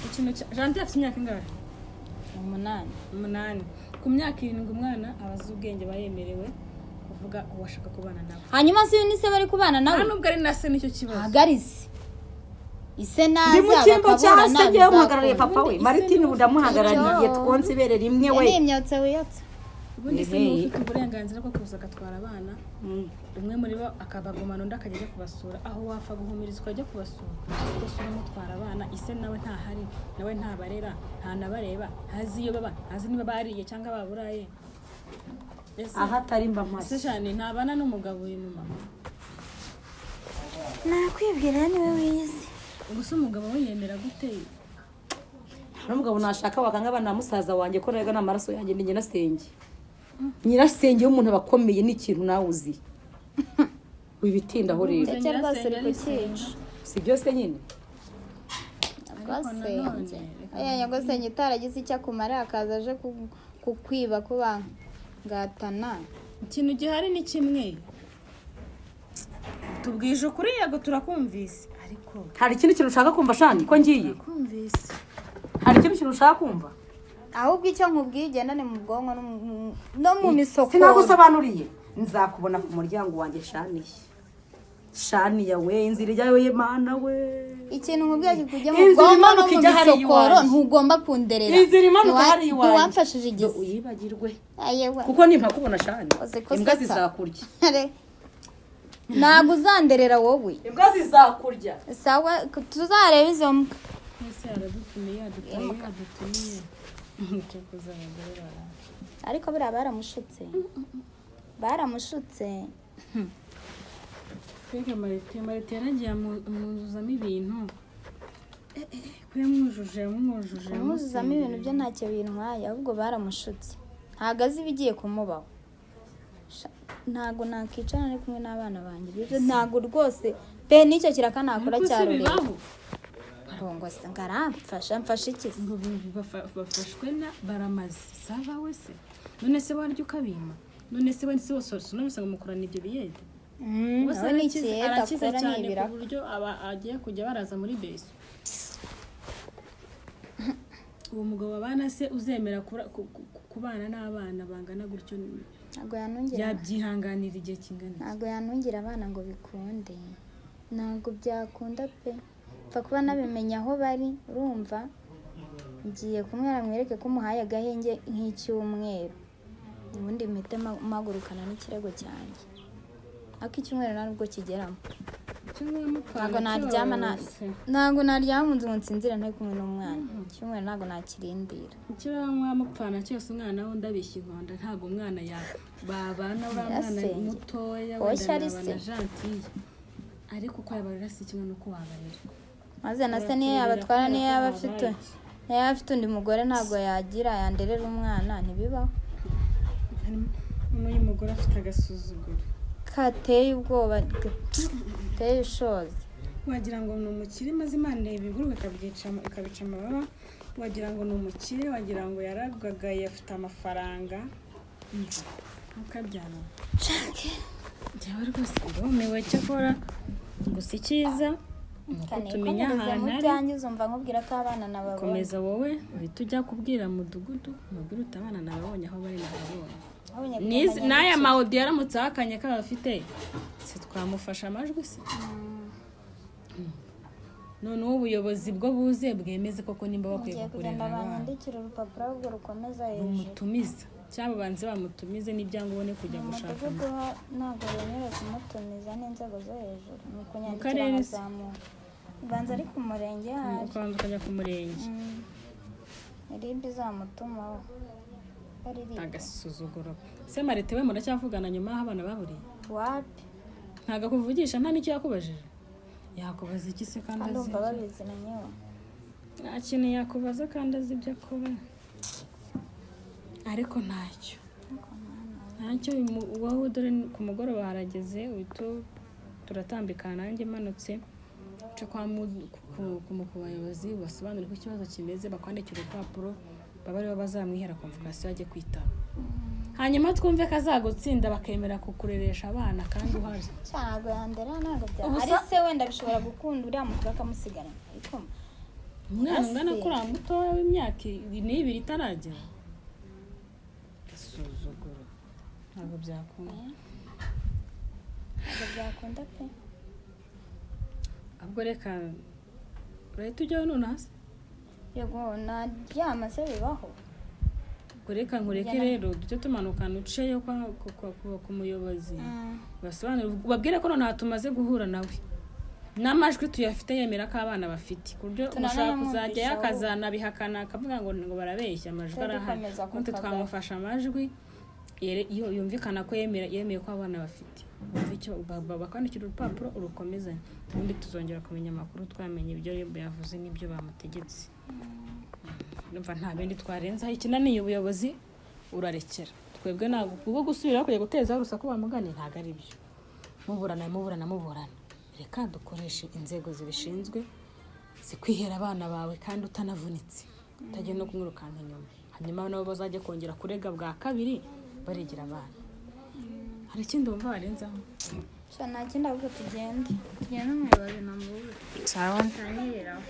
Speaker 5: Ikintu cya Janti afite imyaka ingahe?
Speaker 3: 8.
Speaker 5: 8. Ku myaka 7 umwana aba azi ubwenge, aba yemerewe kuvuga uwo ashaka kubana nawe.
Speaker 3: Hanyuma se uyu ni se bari kubana nawe?
Speaker 5: Nta nubwo ari na se, nicyo kibazo.
Speaker 3: Ahagarize ise
Speaker 2: Ndi mu
Speaker 3: naza
Speaker 2: cyimbo cya
Speaker 3: bakaburana
Speaker 2: se, ngewe muhagarariye
Speaker 3: bizakunda.
Speaker 2: papa we Maritini, ubu ndamuhagarariye, twonse ibere rimwe we.
Speaker 3: Ni imyotsi wiyotsa.
Speaker 5: Ubundi se niba ufite uburenganzira bwo kuza agatwara abana, umwe muri bo akabagumana undi akajya ajya kubasura, aho wapfa guhumiriza ukajya kubasura, gusura umutwara abana, ise nawe ntahari, nawe ntabarera, ntanabareba, ntazi iyo baba, ntazi niba bariye cyangwa baburaye. Ese
Speaker 2: Aho atari mba
Speaker 5: ese
Speaker 2: mpashye.
Speaker 5: Shani ntabana n'umugabo uyu mumama?
Speaker 3: Nakwibwira niwe wize.
Speaker 5: Gusa umugabo we yemera gute?
Speaker 2: N'umugabo nashaka wakanga abana na musaza wanjye, ko naga n'amaraso yanjye, ni nyirasenge. Nyirasenge w'umuntu aba akomeye, ni ikintu nawe uzi. Wibitindaho rero.
Speaker 3: Ndetse rwose uri kucyica.
Speaker 2: Si byose nyine.
Speaker 3: Nyogosenge oya, nyogosenge utaragize icyo akumara akaza aje kukwiba kubangatana.
Speaker 5: Ikintu gihari ni kimwe, tubwije ukuri, yego turakumvise, ariko
Speaker 2: Hari ikindi kintu ushaka kumva Shani ko ngiye?
Speaker 5: kumvise.
Speaker 2: Hari ikindi kintu ushaka kumva?
Speaker 3: Ahubwo icyo nkubwiye ugendane mu bwonko no mu misokoro.
Speaker 2: Sinagusobanuriye, nzakubona ku muryango wanjye Shani. Shani yawe, inzira ijyayo ye mana we.
Speaker 3: Ikintu nkubwiye kikujya mu
Speaker 2: Inzira
Speaker 3: bwonko no
Speaker 2: imanuka
Speaker 3: mu
Speaker 2: ijya hariya
Speaker 3: misokoro,
Speaker 2: iwanjye.
Speaker 3: ntugomba kunderera.
Speaker 2: Inzira imanuka hariya iwanjye.
Speaker 3: Ntiwamfashije igisi.
Speaker 2: Uyibagirwe.
Speaker 3: Ayewe.
Speaker 2: Kuko nimpa kubona Shani,
Speaker 3: Uzi ko
Speaker 2: imbwa
Speaker 3: usetsa.
Speaker 2: zizakurya.
Speaker 3: Ntabwo uzanderera wowe.
Speaker 2: Imbwa zizakurya.
Speaker 3: Sawa, tuzareba izo mbwa.
Speaker 5: Ese yaradutumiye, yadutumiye, yadutumiye. Cyakoze abagore baraje.
Speaker 3: Ariko buriya baramushutse, baramushutse.
Speaker 5: Mbega Marite, Marite yaragiye amwuzuzamo ibintu. Ko yamwujuje, yamwujuje.
Speaker 3: Kumwuzuzamo ibintu byo ntacyo bintwaye, ahubwo baramushutse, ntabwo azi ibigiye kumubaho. Ntabwo nakicara ari kumwe n'abana banjye. Ibyo ntabwo rwose pe, n'icyo kiraka nakora
Speaker 5: Ariko se
Speaker 3: cyarureba.
Speaker 5: bibaho?
Speaker 3: Ngo se ngo aramfasha, mfashe iki se?
Speaker 5: Ngo bafashwe na baramaze sava we se, none se warya ukabima? None se we si wose sinumvise ngo mukorana ibyo biyede? Bose
Speaker 3: Nawe ni
Speaker 5: arakize,
Speaker 3: ikiyede
Speaker 5: arakize
Speaker 3: akora ni
Speaker 5: cyane ku
Speaker 3: ibiraka.
Speaker 5: buryo aba agiye kujya baraza muri beso. Uwo mugabo babana se uzemera kubana n'abana bangana gutyo?
Speaker 3: Ntabwo yantungira.
Speaker 5: Yabyihanganira igihe kingana iki?
Speaker 3: Ntabwo yantungira abana ngo bikunde, ntabwo byakunda pe. Pfa kuba nabimenya aho bari, urumva ngiye kumwera mwereke ko umuhaye agahenge nk'icyumweru, ubundi mpite mpagurukana n'ikirego cyanjye, ariko icyumweru nta nubwo kigeramo. Ntabwo naryama ntabwo naryama mu nzu ngo nsinzire ntari kumwe n'umwana. Icyumweru ntabwo nakirindira.
Speaker 5: Icyo mwamupfana cyose, umwana we ndabishya inkonda, ntabwo umwana ya babana, uriya mwana
Speaker 3: Nyirasenge.
Speaker 5: mutoya
Speaker 3: Boshye
Speaker 5: wenda
Speaker 3: ari
Speaker 5: nabana
Speaker 3: se.
Speaker 5: gentille, ariko uko yabarera si kimwe n'uko wabarera.
Speaker 3: Maze na se niyo yabatwara, niyo yaba afite, niyo yaba afite undi mugore, ntabwo yagira yanderera umwana, ntibibaho.
Speaker 5: N'uyu mugore afite agasuzuguro
Speaker 3: kateye ubwoba, gateye ishozi.
Speaker 5: Wagira ngo ni umukire, maze Imana ireba ibiguruka ikabica amababa. Wagira ngo ni umukire, wagira ngo yaragagaye, afite amafaranga, ntukabyara. Njyewe rwose ndumiwe. Cyakora gusa icyiza ni uko tumenya
Speaker 3: Kanikomereze
Speaker 5: ahantu
Speaker 3: mu
Speaker 5: ari.
Speaker 3: byanjye, uzumva nkubwira ko abana nababonye.
Speaker 5: Komeza wowe uhita ujya kubwira mudugudu, umubwire uti abana nababonye aho bari, nababonye.
Speaker 3: Nabonye
Speaker 5: Nizi-
Speaker 3: kugenda
Speaker 5: N'aya
Speaker 3: nyarukira.
Speaker 5: mawudi yaramutse ahakanye ko abafite, si twamufasha amajwi se? Noneho ubuyobozi bwo buze bwemeze koko nimba bakwiye
Speaker 3: Ngiye
Speaker 5: kukurera
Speaker 3: kugenda
Speaker 5: abana.
Speaker 3: banyandikira urupapuro ahubwo rukomeza hejuru.
Speaker 5: Rumutumiza cyangwa banze bamutumize n'ibyangombwa ubone kujya
Speaker 3: Mu
Speaker 5: gushaka.
Speaker 3: mudugudu ho ntabwo bemerewe kumutumiza n'inzego zo hejuru, ni ukunyandikira
Speaker 5: karere se?
Speaker 3: nkazamuka. Ubanza ari ku murenge ahari.
Speaker 5: Ukabanza ukajya ku murenge.
Speaker 3: RIB izamutumaho ari RIB.
Speaker 5: Agasuzuguro se! Marite we muracyavugana nyuma y'aho abana baburiye?
Speaker 3: Wapi.
Speaker 5: Ntabwo akuvugisha, nta n'icyo yakubajije. Yakubaza iki se kandi
Speaker 3: Kandi
Speaker 5: azi
Speaker 3: umva
Speaker 5: ibyo?
Speaker 3: babiziranyeho.
Speaker 5: Nta kintu yakubaza kandi azi ibyo akora, ariko ntacyo, ntacyo. Wowe dore ku mugoroba harageze, uhita turatambikana, nanjye manutse nca kwa ku bayobozi, basobanure uko ikibazo kimeze, bakwandikira urupapuro, baba aribo bazamwihera convocation ajye kwitaba, hanyuma twumve ko azagutsinda bakemera kukureresha abana kandi uhari.
Speaker 3: Ntabwo yandera, ntabwo bya
Speaker 5: Ubu
Speaker 3: ari se wenda bishobora gukunda uriya mukuru akamusigarana, ariko
Speaker 5: umwana ungana
Speaker 3: Ase.
Speaker 5: kuriya mutoya w'imyaka 2 itaragera, gasuzuguro, ntabwo byakunda.
Speaker 3: Ntabwo byakunda pe.
Speaker 5: Ahubwo reka urahita ujyaho nonaha se?
Speaker 3: Yego, naryama se bibaho?
Speaker 5: Ubwo reka nkureke. Rero duce tumanukana uceyo ku muyobozi, basobanure, ubabwire ko nonaha tumaze guhura nawe n'amajwi tuyafite yemera ko abana bafite, ku buryo ushaka
Speaker 3: Tunanayamwumvisha
Speaker 5: kuzajyayo
Speaker 3: ahubwo.
Speaker 5: akazanabihakana akavuga ngo barabeshya, amajwi
Speaker 3: Tujye
Speaker 5: arahari.
Speaker 3: dukomeza ku
Speaker 5: Nute
Speaker 3: kagari.
Speaker 5: twamufasha amajwi yumvikana ko yemeye ko abana bafite. Wumva icyo bakwandikira urupapuro urukomezanye, ubundi tuzongera kumenya amakuru twamenye ibyo RIB yavuze n'ibyo bamutegetse. Urumva nta bindi twarenzaho. Ikinaniye ubuyobozi urarekera twebwe, ntabwo kubwo gusubira kujya gutezaho urusaku bamugane, ntabwo ari byo. Muburana, muburana, muburana, reka dukoreshe inzego zibishinzwe zikwihera abana bawe kandi utanavunitse, utagiye no kumwirukanka inyuma, hanyuma nabo bazajya kongera kurega bwa kabiri baregera abana. Hari ikindi wumva warenzaho?
Speaker 3: Sha, nta kindi, ahubwo tugende, tugende umuyobozi namubure.
Speaker 5: Sawa.
Speaker 3: Ntanyereraho.